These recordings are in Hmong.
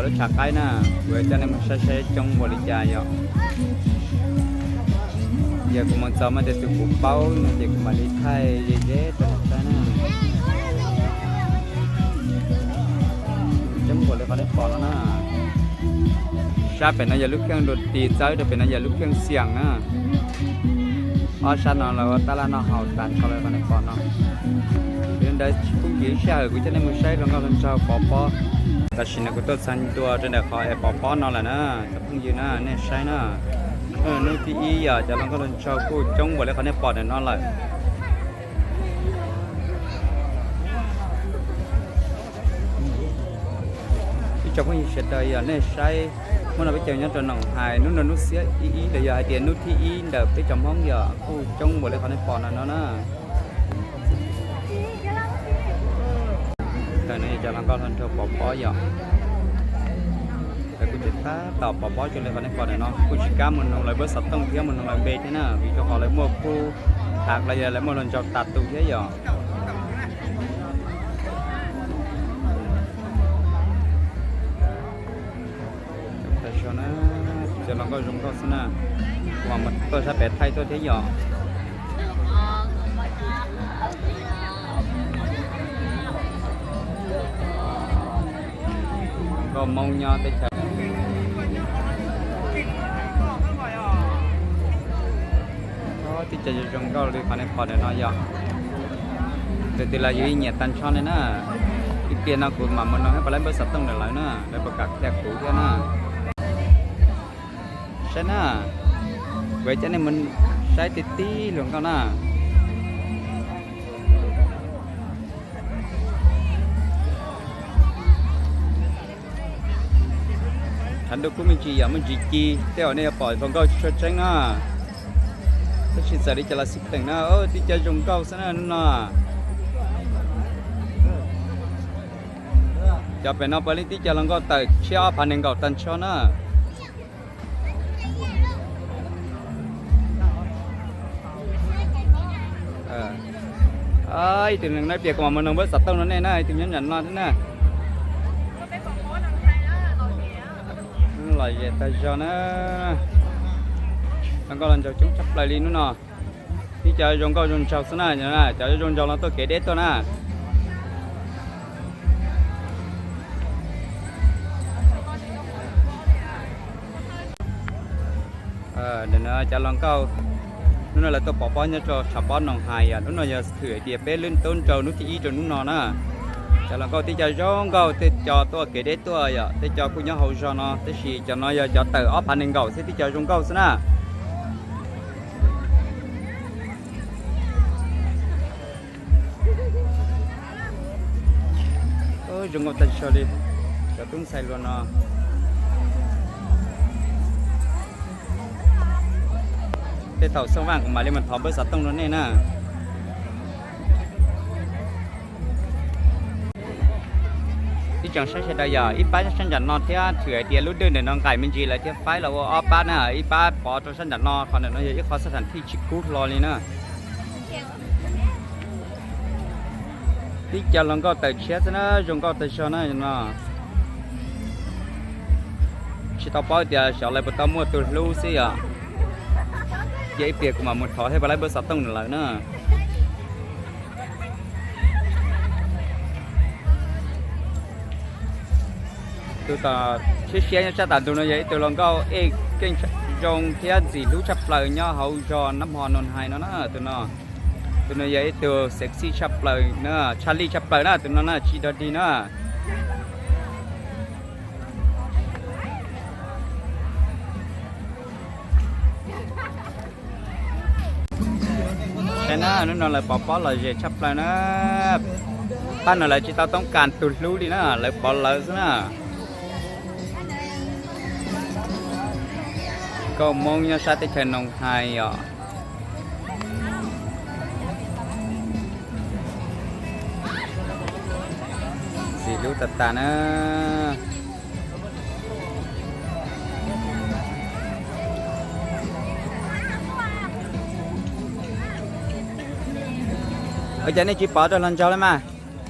Lub tshav qaib na, kuv coj nej mus saib saib coob npaum li cas yom. Yog kuv mus txog mas tias tus kuv paub no ces kuv mam li thaij ze ze rau nej saib na. Coob npaum li qhov nej pom no na. Sab pem no yog lub kheej dua tis txawb rau pem no yog lub kheej xiam na. Ob sab no lawv ua tab laj noj haus tas nrho li qhov nej pom no. Yog li ntawd tsis phooj ywg, sij hawm kuv coj nej mus saib hluas nkauj hluas nraug pov pob. Tam sim no kuv tuaj txog ntua rau ntawm qhov es pov pob no lawm na, cov phooj ywg na, nej saib na. Hnub thib ib yog cov hluas nkauj hluas nraug kuj coob npaum li qhov nej pom ntawm no lawm. Ib tsoom phooj ywg sawv daws, yog nej saib, hnub no peb cov nyob rau Noom Hais, hnub no hnub xiab ib ib los yog hais tias hnub thib ib ntawm peb cov Hmoob yog kuj coob npaum li qhov nej pom no no na. Ntawm no yog cov hluas nkauj hluas nraug pov pob yom. Lawv kuj tseem tab tom pov pob zoo li qhov nej pom ntawm no, kuj tsis kam mus noog lawv npawb xov tooj thiab mus noog lawv npe thiab na, vim rau qhov lawv muaj khub hav los yog lawv muaj hluas nraug tas tus thiab yom. Cov hluas nkauj zoo nkauj xwb na, kuv mam tuaj sab pem thaij tuaj thiab yom. Nkauj Hmoob nyob teb chaws. Tib co zoo nkauj li qhov nej pom ntawm no yog, tus twg los yus yeej nyiam tag nrho li na. Ib pliag no kuv mam mus noog thiab pab lawv npawb xov tooj ntawm lawv na, lawv puas kam qhia kuv thiab na. Saib na, kuv coj nej mus saib tib tib hluas nkauj na. Thav ntuj kub me ntsis yom, me ntsis ci, tej zaum nej yuav pom hluas nkauj tsis tshua tseeb na. Tab sis txawm li cas los xij peem na, tib co zoo nkauj xwb na hnub no. Cov pem no puav leej tib co hluas nkauj tawm tshiab ob phav nees nkaum tag nrho na. Ib tug neeg no ib pliag kuv mam mus noog npawb xov tooj rau nej na, ib tug nyob nram no thiab na. Lom zem tag zog na. Hluas nkauj hluas nraug coob tshaj plaws li hnub no. Tib co zoo nkauj zoo nraug xwb na, cov zoo nraug los tuaj kev deb tuaj na. Ntawm no cov hluas nkauj hnub no lawv tuaj pov pob nyob rau tshav pob Noom Hais yom, hnub no yog thwm hais tias peb lub tub nrau hnub thib ib rau hnub no na. Cov hluas nkauj tib co zoo nkauj, tej co tuaj kev deb tuaj yom, tej co kuj nyob hauv zog no, tab sis cov no yog cov tawm ob phav nees nkaum xwb, tib co zoo nkauj xwb na. Zoo nkauj tag zog li cov tub ntxhais hluas no. Tej thaum xoj vaj kuv mam li mus thov npawb xov tooj rau nej na. Ib tsoom saib sawv daws yog ib pab sab nram no thiab, thwm hais tias lub dwj ntawm no nqaim me ntsis lawv thiaj faib los ua ob pab na, ib pab pov rau sab nram no, qhov ntawm no yog ib qho xab tham thij tsis kub hlo li na. Tib co hluas nkauj tawm tshiab xwb na, zoo nkauj tag zog na no. Tsis tau paub tias xyov lawv puas tau muaj tus hlub xwb yom. Cia ib pliag kuv mam mus thov thiab pab lawv npawb xov tooj ntawm lawv na. Tus tom siab siab nyob sab tom ntug no yog ib tug hluas nkauj ej keej zoo thiab ntxim hlub tshaj plaws nyob hauv zos Nab Hmo Noom Hais no na tus no. Tus no yog ib tug sexy tshaj plaws na, tshaj lij tshaj plaws na, tus no na tsis dog dig na. Saib na, hnub no lawv pov pob lom zem tshaj plaws na. Pab no lawv tsis tau toob kas tus hlub li na, lawv pov lawv xwb na. Nkauj Hmoob nyob sab teb chaws Noom Hais os. Ntxim hlub tag tag na. Ua cas nej tsis pov rau hluas nraug li mas?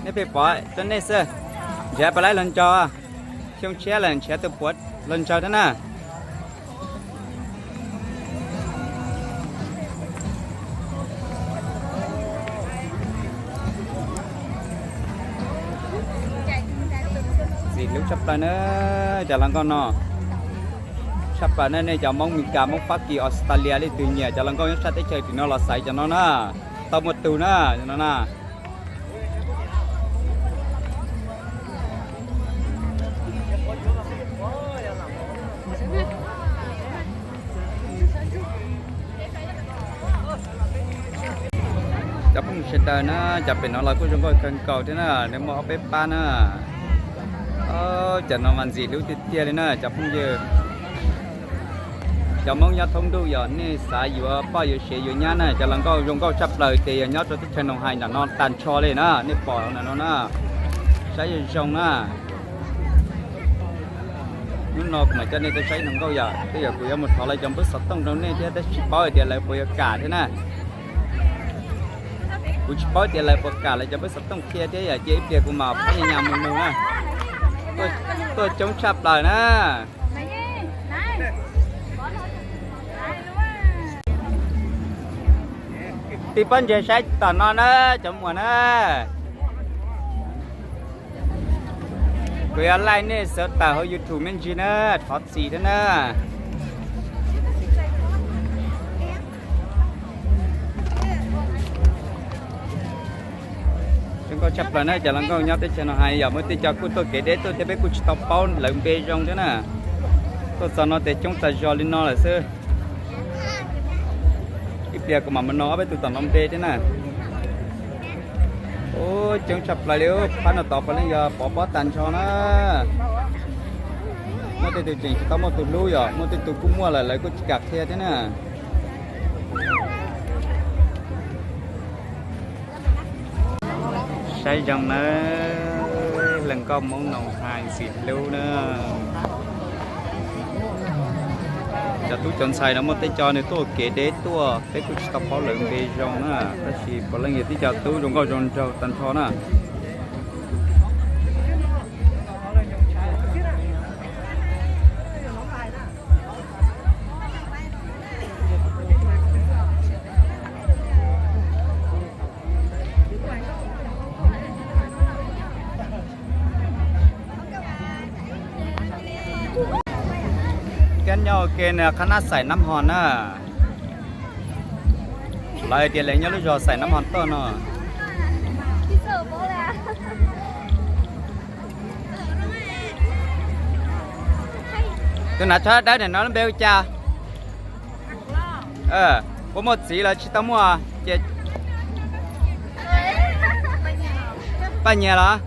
Nej pheej pov rau nej xwb. Ntshe pab lawv hluas nraug. Xyoo tshiab lawm nrhiav tus puav los ntsawg thiab na. Ntxim hlub tshaj plaws na, cov hluas nkauj no. Tshaj plaws na, nej cov Hmoob Mes Kas, Hmoob Fab Kis, Australia, leej twg nyiam cov hluas nkauj nyob sab teb chaws tim no los xaiv cov no na. Tau muaj tug na, no na. Cov phooj ywg sawv daws na, cov pem no los kuj zoo nkauj kawg nkaus thiab na, nws muaj ob peb pab na. Cov no mas ntxim hlub tiag tiag li na cov phooj ywg. Cov Hmoob nyob thoob ntuj yog nej xav yuav poj yuav sev yuav nyab na, cov hluas nkauj zoo nkauj tshaj plaws ces yog nyob rau teb chaws Noom Hais ntawm no tag nrho li na, nej pom ntawm no na. Saib zoo zoo na. Hnub no kuv mam coj nej tuaj saib hluas nkauj yom, tej zaum kuv yuav mus thov lawv cov npawb xov tooj rau nej thiab tab sis tsis paub hais tias lawv puas yuav kam thiab na. Kuv tsis paub tias lawv puas kam lawv cov npawb xov tooj thiab thiab yom, cia ib pliag kuv mam phab nyas nyas mus nug na. Tuaj coob tshaj plaws na. Tij pob ntseg saib tom no na, cov muam na. Kuv yuav laij nej sawv tawm hauv YouTube me ntsis na, thov txim thiab na. Zoo nkauj tshaj plaws na, cov hluas nkauj nyob teb chaws no hais yom, muaj tej co kuj tuaj kev deb tuaj thiab peb kuj tsis tau paub lawv npe zoo thiab na. Tuaj txog no ces coob txaus zog li no lawm xwb. Ib pliag kuv mam mus nug ob peb tus tom no npe thiab na. Ub, coob tshaj plaws li, phab no tod puav leej yog pov pob tag nrho na. Muaj tej tus tseem tsis tau muaj tus hlub yom, muaj tej tus kuj muaj lawm lawv kuj tsis kam qhia thiab na. Saib zoo nawb, hluas nkauj Hmoob Noom Hais ntxim hlub na. Cov tub cov ntxhais no muaj tej co nws tuaj ua kev deb tuaj, peb kuj tsis tau paub lawv npe zoo na, tab sis puav leej yog tej co tub zoo nkauj zoo nraug tag nrho na. Kab nyob ua ke no qhab nab xaim nab hos na. Lawv hais tias lawv nyob lub zos xaim nab hos tuaj no. Tus hnav tsho dawb dawb no lub npe hu cas? Puas muaj txiv los tsis tau muaj ces? Paj Nyiag los?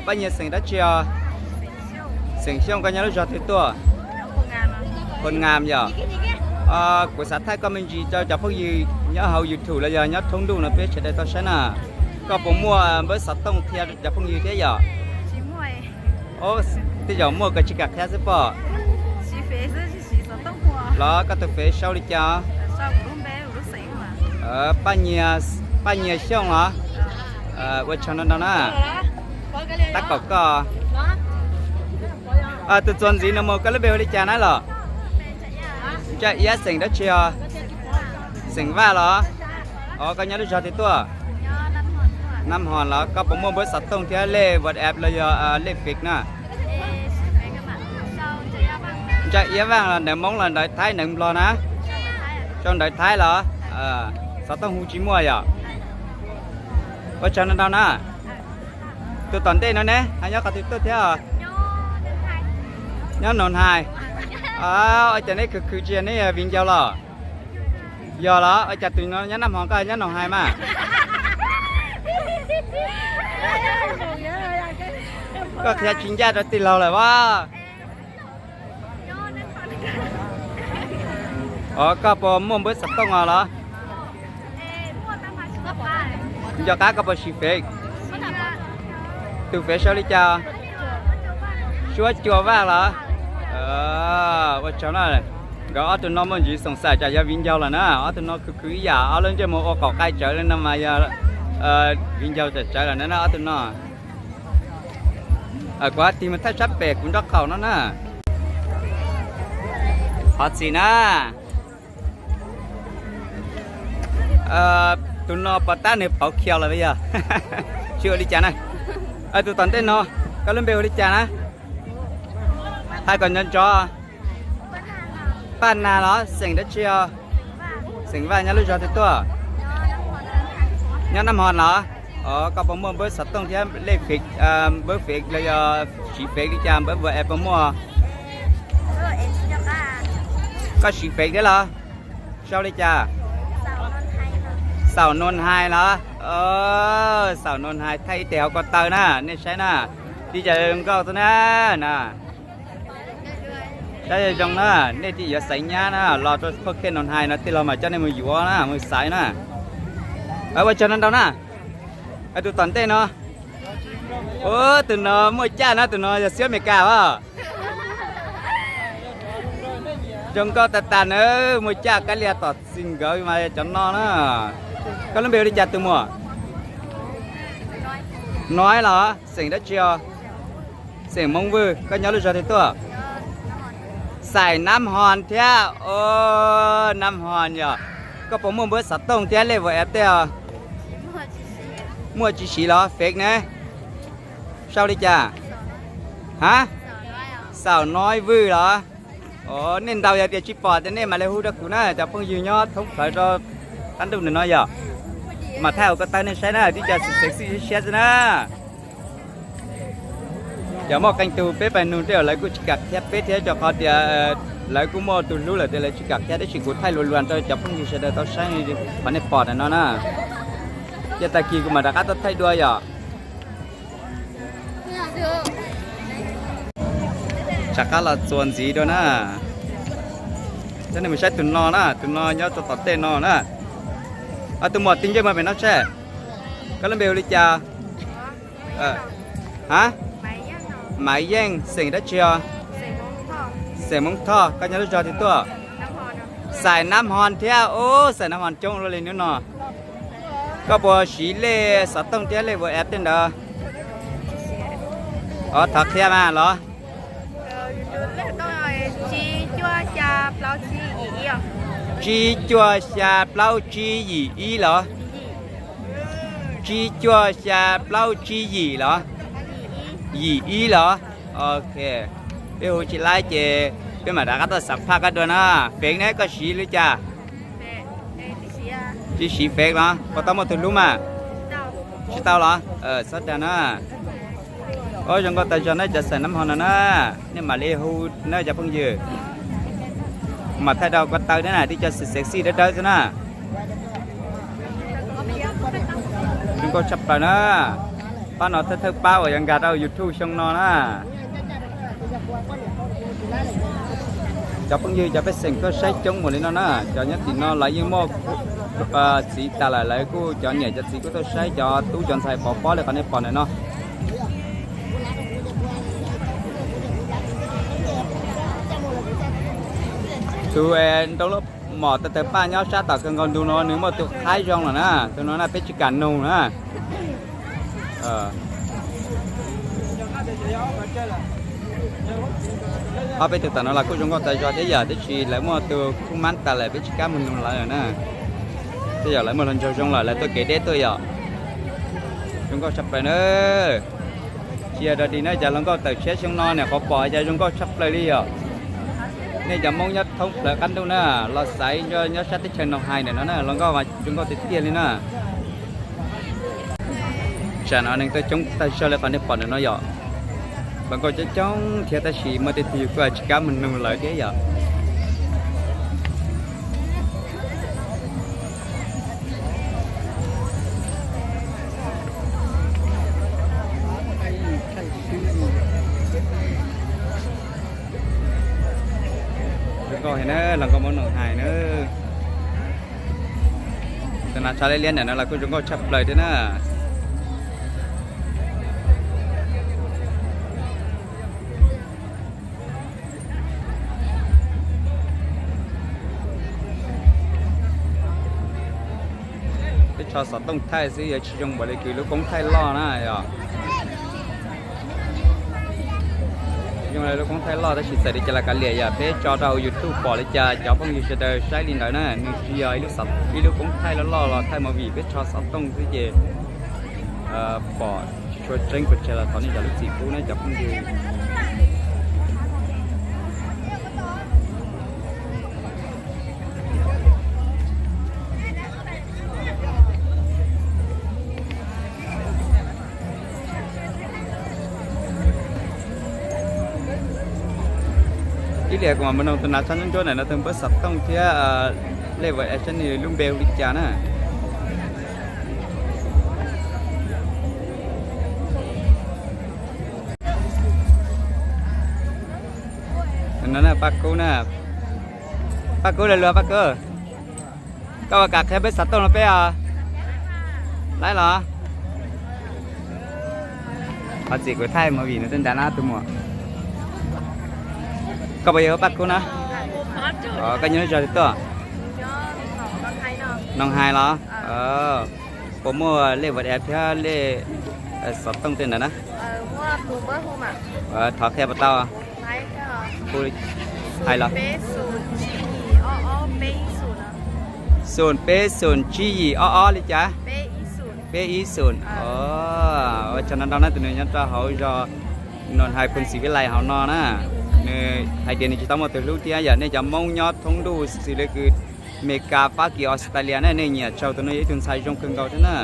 Paj Nyiag xeem dab tsi os? Xeem Xyooj. Koj nyob lub zos twg tuaj? Phu Ngam yom. Kuv xav thaij koj me ntsis rau cov phooj ywg nyob hauv YouTube los yog nyob thoob ntuj no peb sawv daws tau saib na. Koj puas muaj npawb xov tooj qhia rau cov phooj ywg thiab yom? Tej zaum muaj koj tsis kam qhia xwb pob. Los koj tus fev sau li cas? Paj Nyiag, Paj Nyiag Xyooj los? Ua tsaug ntau ntau na. Tab kaum koj. Tus txuas ntxiv no mus koj lub npe hu li cas na los? Ntsa Iab xeem dab tsi os? Xeem Vaj los? Os, koj nyob lub zos twg tuaj? Nab Hos los? Koj puas muaj npawb xov tooj thiab lej WhatsApp los yog lej Fij na? Ntsa Iab Vaj los ntawv Hmoob los ntawv Thaib ntawv Nplog na? Sau ntawv Thaib los? Xov tooj hu tsis muaj yom? Ua tsaug ntau ntau na. Tus tom ntej no ne, ho nyob qhov twg tuaj thiab? Nyob Noom Hais. Ua cas neb khwv khwv tsis yog neb yog viv ncaus los? Yog los, ua cas tus no nyob Nab Hos koj nyob Noom Hais mas? Koj qhia tsis ncaj rau tij laug lawm as. Os, koj puas muaj npawb xov tooj os los? Nco qab koj puas siv Fev? Tus Fev sau li cas? Suab Cua Vaj los? Ua tsaug na. Nkawd ob tug no muaj ntsis xoom xaim tsam yog viv ncaus lawm na. Ob tug no khwv khwv ib yam, ob lub ntsej muag ua qaum qaij tsawv li no mas yog viv ncaus tsawv tsawv lawm na ob tug no. Kuv tig mus thaij sab pem kuv nraub qaum no na. Thov txim na. Tus no pos tab nws pauv khiaus lawm yog? Tsis ua li cas na. Tus tom ntej no, koj lub npe ua li cas na? Hais kom nco ntsoov. Paj Nag los xeem dab tsi os? Xeem Vaj. Nyob lub zos twg tuaj? Nyob Nab Hon los? Koj puas muaj npawb xov tooj thiab lej Fev, npawb Fev los yog siv Fev li cas, npawb WhatsApp puas muaj? Koj siv Fev thiab los? Sau li cas? Xaum Nus Hais los? Xaum Nus Hais thaij ib teg hauv ko taw na, nej saib na. Li cas zoo nkauj xwb na. Saib zoo zoo na, nej thiaj yuav xaiv nyab na, los rau Phuj Khej Nus Hais no tej los mas coj nej mus yuav na, mus xaiv na. Ua tsaug ntau ntau na. Tus tom ntej no, tus no muaj caj na, tus no yog xiab Amelikas os. Zoo nkauj tas tas na, muaj caj kab lia tom txis nkawd mas cov no na. Koj lub npe ua li cas tus muam? Noib los? Xeem dab tsi os? Xeem Hmoob Vwj. Koj nyob lub zos twg tuaj? Xais Nab Hon thiab. Nab Hon yog. Koj puas muaj npawb xov tooj thiab lej WhatsApp tej os? Muaj tsis siv los? Fev ne? Sau li cas? Ha? Xaum Noib Vwj los? Nej ntaus yog tias tsis pom ces nej mam li hu rau kuv na, cov phooj ywg nyob thoob plaws rau qab ntuj ntawm no yog. Mas thaij hauv ko taw nej saib na, tib co xwm xeev xwb siab xwb na. Cov muaj qee tug peb pais nug tej zaum lawv kuj tsis kam qhia peb thiab, rau qhov tias lawv kuj muaj tus hlub lawm ces lawv tsis kam qhia, tab sis kuv thaij luas luas rau cov phooj ywg sawv daws tau saib qhov nej pom ntawm no na. Ces tag kis kuv mam rov qab tuaj thaij dua yom. Rov qab los txuas ntxiv dua na. Cov nej mus saib tus no na, tus no nyob rau tom tej no na. Tus muam tig ntsej muag pem no seb. Koj lub npe hu li cas? Ha? Maiv Yeej. Xeem dab tsi os? Xeem Hmoob Thoj. Koj nyob lub zos twg tuaj? Xais Nab Hon thiab. Ub, xais Nab Hon coob luaj li hnub no. Koj puas siv lej xov tooj thiab lej WhatsApp tej ntawd? Thov qhia mas los. Tsib cuaj xya plaub tsib yim ib los? Tsib cuaj xya plaub tsib yim los? Yim ib los? Ok. Peb hu tsis laib ces peb mam rov qab tuaj xam phaj koj dua na. Fev ne, koj siv li cas? Tsis siv Fev los? Puas tau muaj tus hlub mas? Tsis tau los? Txhob dag na. Ub, zoo nkauj tas zog na cov xais Nab Hon no na. Nej mam li hu na cov phooj ywg. Mas thaij rau ko taw thiab na, tib co xwm xeev xij dawb dawb xwb na. Zoo nkauj tshaj plaws na. Pab no thawj thawj pab uas yuav nkag rau YouTube xyoo no na. Cov phooj ywg cov pej xeem tuaj saib coob npaum li no na, cov nyob tim no lawv yeej muaj txiv tas lawm, lawv kuj cov niam cov txiv kuj tuaj saib, cov tub cov ntxhais pov pob li qhov nej pom ntawm no. Tus nroo lub mom tawg tawg paj nyob sab tom kawg nkaus ntug no nws muaj tus qhaib zoo lawm na, tus no na peb tsis kam nug na. Ob peb tug tom no los kuj zoo nkauj tas zog thiab yom, tab sis lawv muaj tus khub mab tas lawm peb tsis kam mus nug lawv na. Tej zaum lawv muaj hluas nraug zoo lawm lawv tuaj kev deb tuaj yom. Zoo nkauj tshaj plaws na. Tsis yog dog dig na, cov hluas nkauj tawm tshiab xyoo no niam qhuav pom cas zoo nkauj tshaj plaws li yom. Nej cov Hmoob nyob thoob plaws qab ntuj na, los xaiv nyob sab teb chaws Noo Hais ntawm no na, hluas nkauj zoo nkauj tiag tiag li na. Tsam no neeg tuaj coob tag zog li qhov nej pom ntawm no yom. Hluas nkauj coob coob thiab tab sis muaj tej tug yus kuj tsis kam mus nug lawv thiab yom. Zoo nkauj heev na, hluas nkauj Hmoob Noo Hais na. Tus nas tshaj liab liab ntawm no los kuj zoo nkauj tshaj plaws thiab na. Peb tso xov tooj thaij xwb yuav tsis zoo npaum li kws lub koob thaij loj na yom. Lub koob thaij loj tab sis txawm li cas los kav liam, yog peb tso rau hauv YouTube pom li cas cov phooj ywg sawv daws saib li ntawd na. Nws tsis yog ib lub koob thaij loj loj los thaij movie, peb tso xov tooj xwb ces pom tsis tshua tseeb pes tsawg los thov nej zam lub txim pub na cov phooj ywg. Ib pliag kuv mam mus noog tus nav tshaj ntsuab ntsuab ntawm no tus npawb xov tooj thiab lej vas es seb nws lub npe hu li cas na. No na Paj Kub na. Paj Kub, luag luag Paj Kub. Koj ua kam qhia npawb xov tooj rau peb os. Laib los? Qhov txim kuv thaij movie no tej ntawd na tus muam. Koj puas yog Paj Kub na? Koj nyob lub zos twg tuaj? Noo Hais los? Puas muaj lej vas es thiab lej xov tooj tej ntawd na? Thov qhia puas tau? Hais los? Xoom peb xoom tsib yim ob ob li cas? Peb ib xoom. Ua tsaug ntau ntau na, tus nws nyob rau hauv zos Noo Hais, Phoos Xis Vis Lais hauv no na. Nws hais tias nws tsis tau muaj tus hlub thiab, yog nej cov Hmoob nyob thoob ntuj xws li kws Meskas, Fab Kis, Australia na, nej nyiam tsaug tus no, yog ib tug ntxhais zoo kawg nkaus thiab na.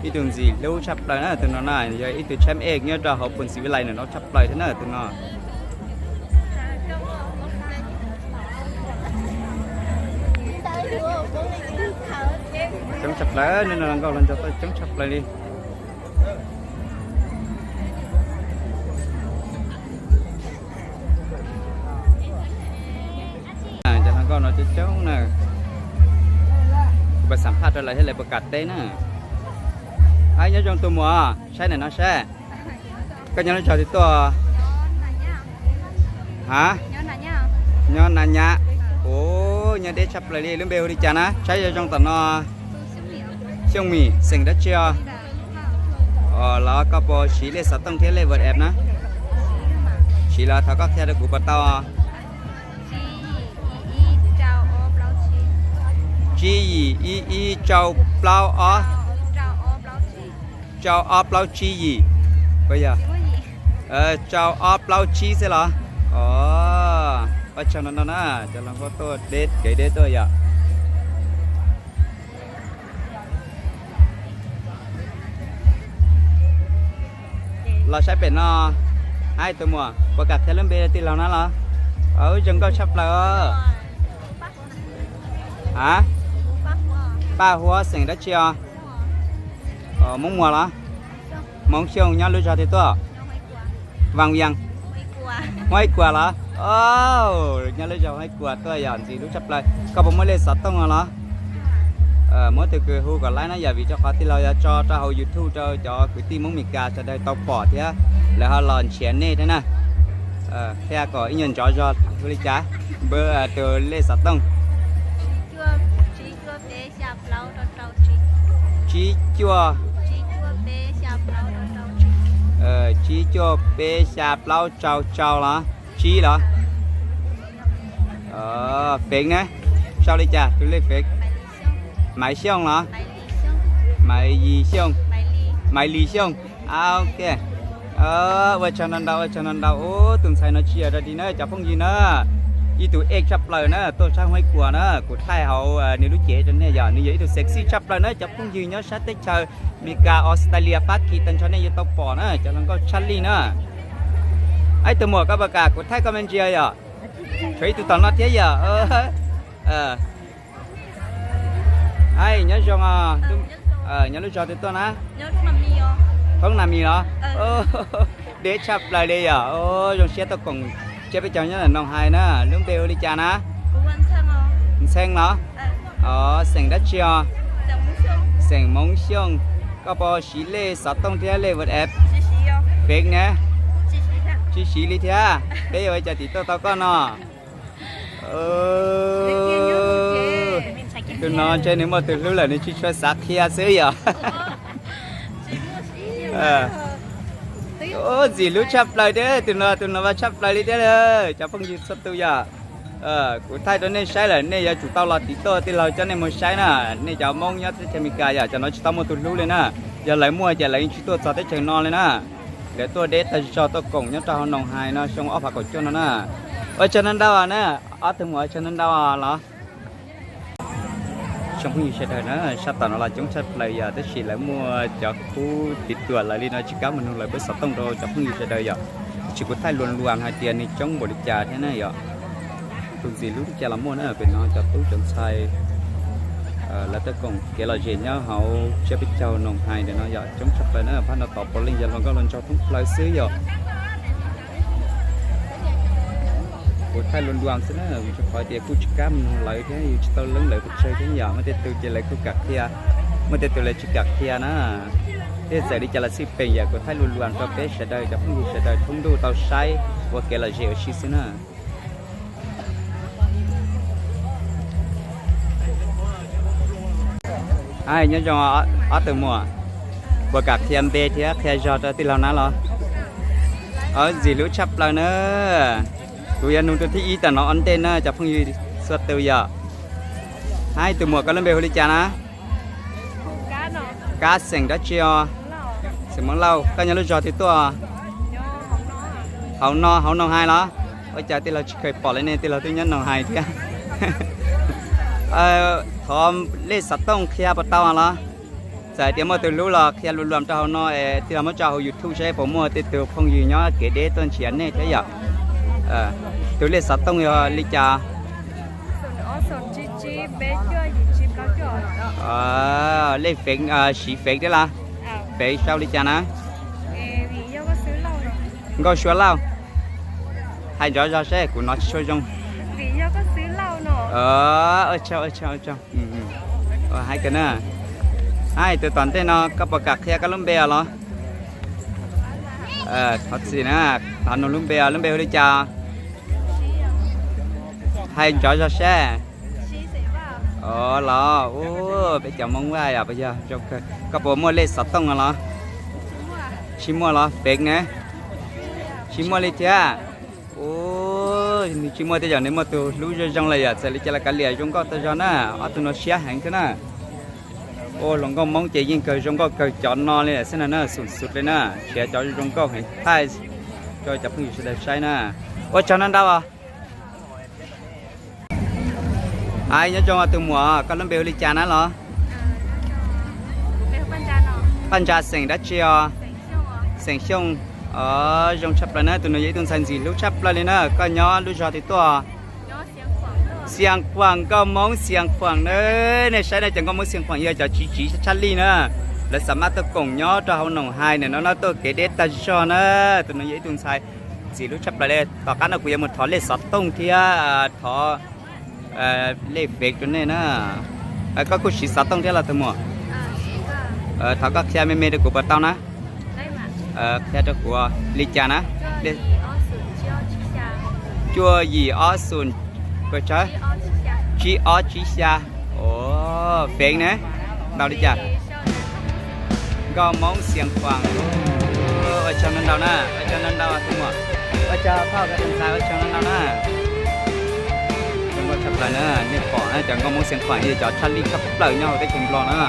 Ib tug ntxim hlub tshaj plaws na, tus no na yog ib tug tshab ej nyob rau hauv Phoos Xis Vis Lais ntawm no tshaj plaws thiab na tus no. Coob tshaj plaws, nej no hluas nkauj hluas nraug tuaj coob tshaj plaws li. Cov hluas nkauj no coob coob na. Kuv puas xam phaj rau lawv thiab lawv puas kam teb na. Nyob zoo tus muam, saib ntawm no saib. Koj nyob lub zos twg tuaj? Ha? Nyob Na Nyab. Ub, nyob deb tshaj plaws li. Lub npe hu li cas na? Saib zoo zoo tom no. Xyooj Mim, xeem dab tsi os? Los koj puas siv lej xov tooj thiab lej WhatsApp na? Siv los thov koj qhia rau kuv puas tau? Tsib yim ib ib rau plaub ob. Rau ob plaub tsib yim. Puas yog? Rau ob plaub tsib xwb los? Ua tsaug ntau ntau na, cov hluas nkauj tuaj deb kev deb tuaj yom. Los saib pem no. Hais tus muam, puas kam qhia lub npe rau tij laug na los? Zoo nkauj tshaj plaws. A, Paj Huab, xeem dab tsi os? Hmoob Muas los? Hmoob Xyooj, nyob lub zos twg tuaj? Vaj Vias, Huab Ib Kuas los? Nyob lub zos Huab Ib Kuas tuaj yom, ntxim hlub tshaj plaws. Koj puas muaj lej xov tooj no los? Muab tus kws hu kom laib na yom, vim rau qhov tij laug yuav tso rau hauv YouTube rau cov kwv tij Hmoob Meskas sawv daws tau pom thiab lawv ho los nrhiav nej thiab na. Qhia kom ib nyuag ntsov zog hu li cas, npawb tus lej xov tooj. Tsib cuaj, tsib cuaj peb xya plaub rau rau los? Tsib los? Fev ne? Sau li cas tus lej fev? Maiv Xyooj los? Maiv Yis Xyooj? Maiv Lis Xyooj. Ok. Ua tsaug ntau ntau, ua tsaug ntau ntau. Ub, tus ntxhais no tsis yog dog dig na cov phooj ywg na. Ib tug ej tshaj plaws na, tuaj sab Huab Ib Kuas na, kuv thaij hauv nws lub cev rau nej yom, nws yog ib tug sexy tshaj plaws na cov phooj ywg nyob sab teb chaws Meskas, Australia, Fab Kis tag nrho nej yuav tau pom na, cov hluas nkauj tshaj lij na. Ib tug muam, koj puas kam kuv thaij koj me ntsis yom? Tshuav ib tug tom no thiab yom. Nyob zoo, nyob lub zos twg tuaj na? Thoob Nas Mis los? Deb tshaj plaws li yom. Zoo siab tuaj koom tsiab peb cov nyob ntawm Noos Hais na. Lub npe hu li cas na? Ntxhee los? Xeem dab tsi os? Xeem Hmoob Xyooj. Koj puas siv lej xov tooj thiab lej WhatsApp? Fev ne? Tsis siv li thiab. Peb yuav ua cas tim tuaj tau koj no? Tus no ntshe nws muaj tus hlub lawm nws tsis tshua xav qhia xwb yom. Ntxim hlub tshaj plaws thiab, tus no tus no mas tshaj plaws li thiab. Cov phooj ywg txhua tus yom, kuv thaij rau nej saib lawm, nej yuav tsum tau los tiv tuaj tij laug coj nej mus saib na. Nej cov Hmoob nyob teb chaws Amelikas yom, cov no tsis tau muaj tus hlub li na. Yog lawv muaj ces lawv yeej tsis tuaj txog teb chaws no li na. Lawv tuaj deb tag zog tuaj koom nyob rau hauv Noo Hais no xyoo ob phav kaum cuaj no na. Ua tsaug ntau ntau na, ob tug muam ua tsaug ntau ntau los. Tsoom phooj ywg sawv daws na, sab tom no los coob tshaj plaws yom, tab sis lawv muaj cov khub tiv tuam lawv li no tsis kam mus nug lawv pab xov tooj rau cov phooj ywg sawv daws yom. Tab sis kuv thaij luas luas hais tias nws coob npaum li cas thiab na yom. Tus ntxim hlub li cas los muaj na, pem no cov tub cov ntxhais lawv tuaj koom kev lom zem nyob hauv tsiab peb caug Noo Hais ntawm no yom, coob tshaj plaws na, phab no tod puav leej yog hluas nkauj hluas nraug thoob plaws xwb yom. Kuv thaij luas luas xwb na, vim rau qhov tias kuj tsis kam mus nug lawv thiab yus tsis tau leeb lawv pes tsawg thiab yom, muaj tej tug ces lawv kuj kam qhia, muaj tej tug lawv tsis kam qhia na. Thiab txawm li cas los xij peem yom, kuv thaij luas luas rau peb sawv daws cov phooj ywg sawv daws thoob ntuj tau saib ua kev lom zem ua si xwb na. Nyob zoo ob tug muam, puas kam qhia npe thiab qhia zog rau tij laug na los? Ntxim hlub tshaj plaws na. Kuv yuav nug tus thib ib tam no ua ntej na cov phooj ywg txhua tus yom. Hais tus muam koj lub npe hu li cas na? Kab xeem dab tsi os? Xeem Hmoob Lauj. Koj nyob lub zos twg tuaj? Hauv no, hauv Noo Hais los? Ua cas tij laug tsis kheev pom li ne, tij laug twb nyob Noo Hais thiab. Thov lej xov tooj qhia puas tau los? Txawm hais tias muaj tus hlub los qhia luas luas rau hauv no es tij laug muab tso hauv YouTube saib puas muaj tej tug phooj ywg nyob kev deb tuaj nrhiav nej thiab yom. Tus lej xov tooj yog li cas? Lej fev, siv fev thiab los? Fev sau li cas na? Nkauj Suav Lauj. Hais nrov zog seb kuv hnov tsis tshua zoo. Ua tsaug, ua tsaug, ua tsaug. Hais kawg na. Hais tus tom ntej no koj puas kam qhia koj lub npe os los? Thov txim na, thov nug lub npe os, lub npe hu li cas? Hais nrov zog seb. Los, peb cov Hmoob Vaj yom, puas yog? Koj puas muaj lej xov tooj no los? Tsis muaj los? Fev ne? Tsis muaj li thiab. Nws tsis muaj tej zaum nws muaj tus hlub zoo zoo lawm yom, txawm li cas los kav liam zoo nkauj tag zog na. Ob tug no siab heev thiab na. Ua hluas nkauj Hmoob ces yeej kawg zoo nkauj kawg cov no li xwb na, xum xum li na, nrhiav cov zoo nkauj heev thaij rau cov phooj ywg sawv daws saib na. Ua tsaug ntau ntau os. Hais nyob zoo tus muam, koj lub npe hu li cas na los? Paj Ntsa xeem dab tsi os? Xeem Xyooj. Zoo tshaj plaws na, tus no yog ib tug ntxhais ntxim hlub tshaj plaws li na. Koj nyob lub zos twg tuaj? Xiav Khuam, nkauj Hmoob Xiav Khuam na. Nej saib na, cov nkauj Hmoob Xiav Khuam yog cov tsiv tsiv tshaj lij na. Lawv xam maj tuaj koom nyob rau hauv Noom Hais ntawm no no tuaj kev deb tag zog na. Tus no yog ib tug ntxhais ntxim hlub tshaj plaws li. Tom qab no kuv yuav mus thov lej xov tooj thiab thov lej fev rau nej na. Koj kuj siv xov tooj thiab los tus muam? Thov koj qhia me me rau kuv puas tau na. Qhia rau kuv li cas na? Cuaj yim ob xum, tsib ob tsib xya. Fev ne? Ntaus li cas? Nkauj Hmoob Xiav Khuam. Ua tsaug ntau ntau na, ua tsaug ntau ntau tus muam. Ua tsaug phauj, ua tsaug ntau ntau na. Zoo nkauj tshaj plaws na, nej pom na, cov nkauj Hmoob Xiav Khuam yog cov tshaj lij tshaj plaws nyob hauv teb chaws Nplog na.